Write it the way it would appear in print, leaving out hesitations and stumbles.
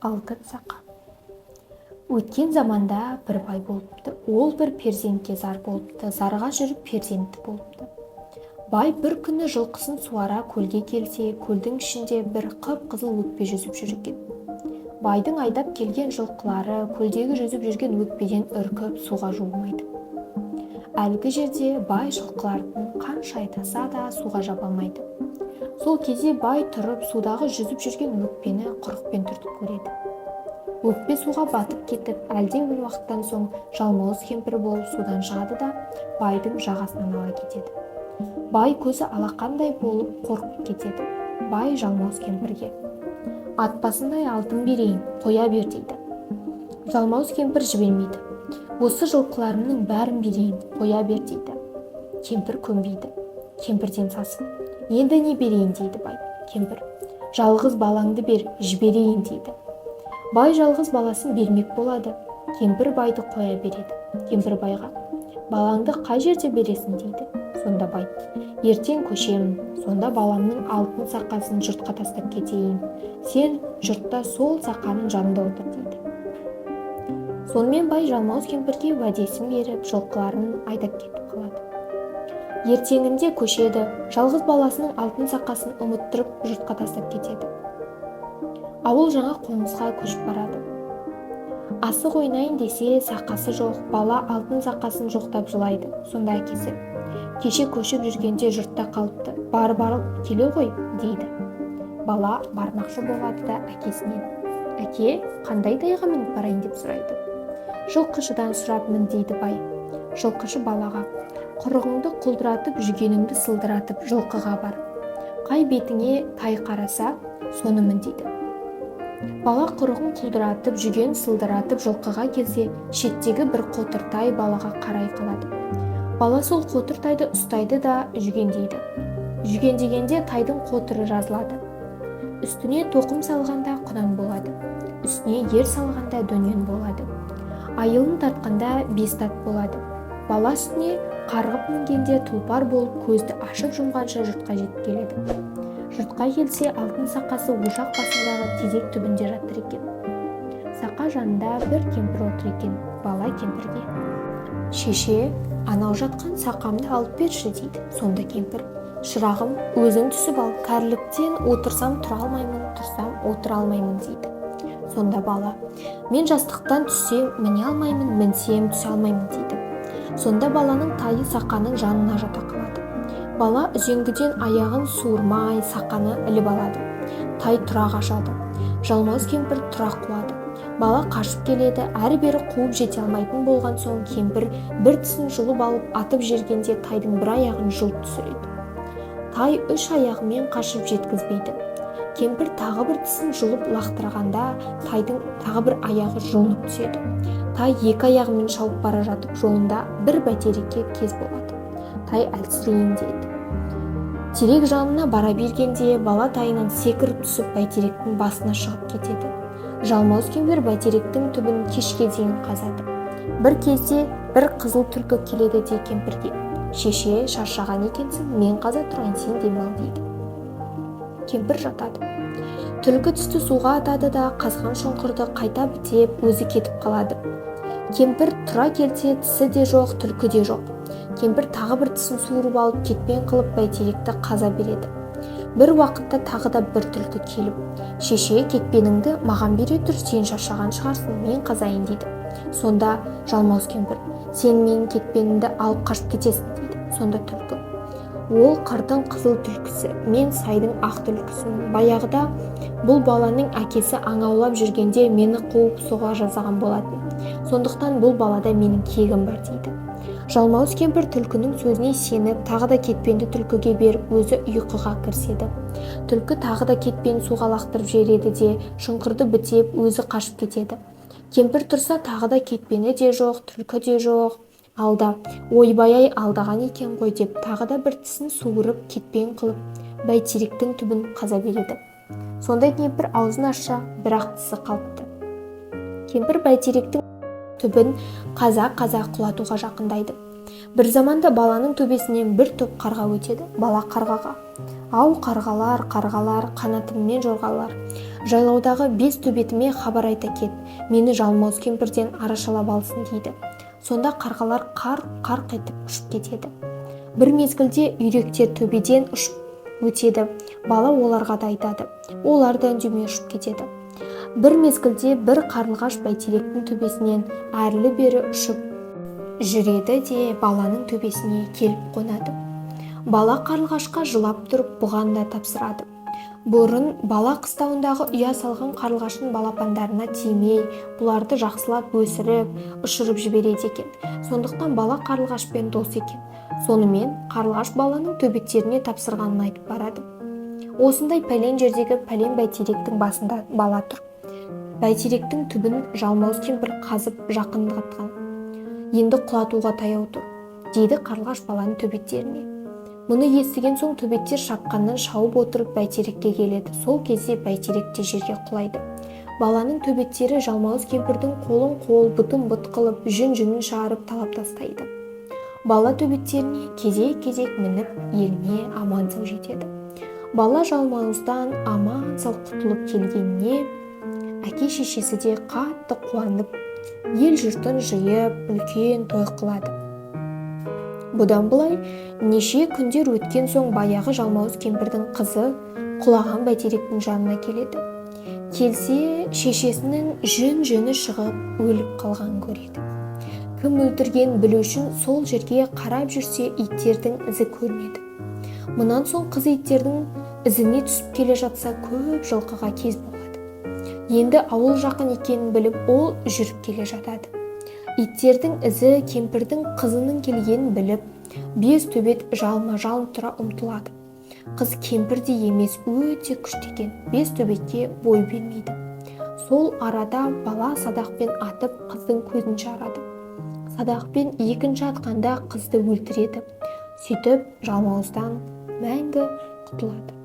Алтын сақа. Өткен заманда бір бай болыпты. Ол бір перзентке зар болыпты, зарға жүріп перзентті болыпты. Бай бір күні жылқысын суара көлге келсе, көлдің ішінде бір қып-қызыл өкпе жүзіп жүр екен. Байдың айдап келген жылқылары көлдегі жүзіп жүрген өкпеден үркіп, суға жуымайды. Әлгі жерде бай жылқыларын қанша айдаса да, суға жаба алмайды. Сол кезде бай тұрып, судағы жүзіп жүрген өкпені құрықпен түртіп көреді. Өкпе суға батып кетіп, әлден бір уақыттан соң жалмауыз кемпір болып судан шығады да, байдың жағасынан ала кетеді. Бай көзі алақандай болып қорқып кетеді. Бай жалмауыз кемпірге: «Ат басындай алтын берейін, қоя бер», – дейді. Жалмауыз кемпір жібермейді. «Осы жылқыларымның бәрін берейін, қоя бер», – дейді. Кемпір көнбейді. Кемпірден сасып: «Енді не берейін?» – дейді бай. Кемпір: «Жалғыз балаңды бер, жіберейін», – дейді. Бай жалғыз баласын бермек болады. Кемпір байды қоя береді. Кемпір байға: «Балаңды қай жерде бересің?» – дейді. Сонда бай: «Ертең көшемін, сонда баламның алтын сақасын жұртқа тастап кетейін, сен жұртта сол сақаның жанында отыр», – дейді. Сонымен бай жалмауыз кемпірге уәдесін беріп, жылқыларын айдап кетіп қалады. Ертеңінде көшеді. Жалғыз баласының алтын сақасын ұмыттырып, жұртқа тастап кетеді. Ауыл жаңа қонысқа көшіп барады. Асық ойнайын десе, сақасы жоқ. Бала алтын сақасын жоқтап жылайды. Сонда әкесі: «Кеше көшіп жүргенде жұртта қалыпты, барып алып келе ғой», – дейді. Бала бармақшы болады да, әкесінен: «Әке, қандай тайға мініп барайын?» – деп сұрайды. «Жылқышыдан сұрап мін», – дейді бай. Жылқышы балаға: «Құрығыңды құлдыратып, жүгеніңді сылдыратып, жылқыға бар. Қай бетіңе тай қараса, соны мін», – дейді. Бала құрығын құлдыратып, жүген сылдыратып, жылқыға келсе, шеттегі бір қотыр тай балаға қарай қалады. Бала сол қотыр тайды ұстайды да, жүгендейді. Жүгендегенде тайдың қотыры жазылады. Үстіне тоқым салғанда құнан болады, үстіне ер салғанда дөнен болады, айылын тартқанда бес ат болады. Бала үстіне қарғып мінгенде тұлпар болып, көзді ашып жұмғанша жұртқа жетіп келеді. Жұртқа келсе, алтын сақасы ошақ басындағы тезек түбінде жатыр екен. Сақа жанында бір кемпір отыр екен. Бала кемпірге: «Шеше, анау жатқан сақамды алып берші», – дейді. Сонда кемпір: «Шырағым, өзің түсіп ал, кәріліктен отырсам тұра алмаймын, тұрсам отыра алмаймын», – дейді. Сонда бала: «Мен жастықтан түссем міне алмаймын, мінсем түсе алмаймын», – дейді. Сонда баланың тайы сақаның жанына жата қалады. Бала үзеңгіден аяғын суырмай, сақаны іліп алады. Тай тұра қашады. Жалмауыз кемпір тұра қуады. Бала қашып келеді. Әрі-бері қуып жете алмайтын болған соң, кемпір бір тісін жұлып алып атып жібергенде, тайдың бір аяғын жұлып түсіреді. Тай үш аяғымен қашып жеткізбейді. Кемпір тағы бір тісін жұлып лақтырғанда, тайдың тағы бір аяғы жұлынып түседі. Тай екі аяғымен шауып бара жатып, жолында бір бәйтерекке кез болады. Тай әлсірейін деді. Терек жанына бара бергенде, бала тайынан секіріп түсіп, бәйтеректің басына шығып кетеді. Жалмауыз кемпір бәйтеректің түбін кешке дейін қазады. Бір кезде бір қызыл түлкі келеді де, кемпірге: «Шеше, шаршаған екенсің, мен қаза тұрайын, сен демал», – дейді. Кемпір жатады. Түлкі түсті суға атады да, қазған шұңқырды қайта бітеп, өзі кетіп қалады. Кемпір тұра келсе, тісі де жоқ, түлкі де жоқ. Кемпір тағы бір тісін суырып алып, кетпен қылып бәйтеректі қаза береді. Бір уақытта тағы да бір түлкі келіп: «Шеше, кетпеніңді маған бере тұр, сен шаршаған шығарсың, мен қазайын», – дейді. Сонда жалмауыз кемпір: «Сен менің кетпенімді алып қашып кетесің», – дейді. Сонда түлкі: «Ол қырдың қызыл түлкісі, мен сайдың ақ түлкісімін. Баяғыда бұл баланың әкесі аң аулап жүргенде мені қуып соға жаздаған болатын. Сондықтан бұл балада менің кегім бар», – дейді. Жалмауыз кемпір түлкінің сөзіне сеніп, тағы да кетпенді түлкіге беріп, өзі ұйқыға кіріседі. Түлкі тағы да кетпенін суға лақтырып жібереді де, шұңқырды бітеп, өзі қашып кетеді. Кемпір тұрса, тағы да кетпені де жоқ, түлкі де жоқ. Алда «Ойбай-ай, алдаған екен ғой» деп, тағы да бір тісін суырып, кетпен қылып бәйтеректің түбін қаза береді. Сонда кемпір аузын ашса, бір-ақ тісі қалыпты. Кемпір бәйтеректің түбін қаза-қаза құлатуға жақындайды. Бір заманда баланың төбесінен бір топ қарға өтеді. Бала қарғаға: «Ау, қарғалар, қарғалар, қанатыммен жорғалар, жайлаудағы бес төбетіме хабар айта кет, мені жалмауыз кемпірден арашалап алсын», – дейді. Сонда қарғалар қарқ-қарқ етіп ұшып кетеді. Бір мезгілде үйректер төбеден ұшып өтеді. Бала оларға да айтады, олар да үндемей ұшып кетеді. Бір мезгілде бір қарлығаш бәйтеректің төбесінен әрлі-бері ұшып жүреді де, баланың төбесіне келіп қонады. Бала қарлығашқа жылап тұрып бұған да тапсырады. Бұрын бала қыстауындағы ұя салған қарлығаштың балапандарына тимей, бұларды жақсылап өсіріп, ұшырып жібереді екен. Сондықтан бала қарлығашпен дос екен. Сонымен қарлығаш баланың төбеттеріне тапсырғанын айтып барады: «Осындай пәлен жердегі пәлен бәйтеректің басында бала тұр. Бәйтеректің түбін жалмауыз кемпір қазып жақындатқан, енді құлатуға таяу тұр», – дейді қарлығаш баланың төбеттеріне. Мұны естіген соң төбеттер шапқаннан шауып отырып бәйтерекке келеді. Сол кезде бәйтерек те жерге құлайды. Баланың төбеттері жалмауыз кемпірдің қолын қол, бұтын бұт қылып, жүн-жүнін шығарып, талап тастайды. Бала төбеттеріне кезек-кезек мініп, еліне аман-сау жетеді. Бала жалмауыздан аман-сау құтылып келгеніне әке-шешесі де қатты қуанып, ел-жұртын жиып, үлкен той қылады. Бұдан былай неше күндер өткен соң баяғы жалмауыз кемпірдің қызы құлаған бәйтеректің жанына келеді. Келсе, шешесінің жүн-жүні шығып, өліп қалғанын көреді. Кім өлтіргенін білу үшін сол жерге қарап жүрсе, иттердің ізі көрінеді. Мұнан соң қыз иттердің ізіне түсіп келе жатса, көп жылқыға кез болады. Енді ауыл жақын екенін біліп, ол жүріп келе жатады. Иттердің ізі кемпірдің қызының келгенін біліп, бес төбет жалма-жал тұра ұмтылады. Қыз кемпірдей емес, өте күшті екен, бес төбетке бой бермейді. Сол арада бала садақпен атып, қыздың көзін жарады. Садақпен екінші атқанда қызды өлтіреді. Сөйтіп жалмауыздан мәңгі құтылады.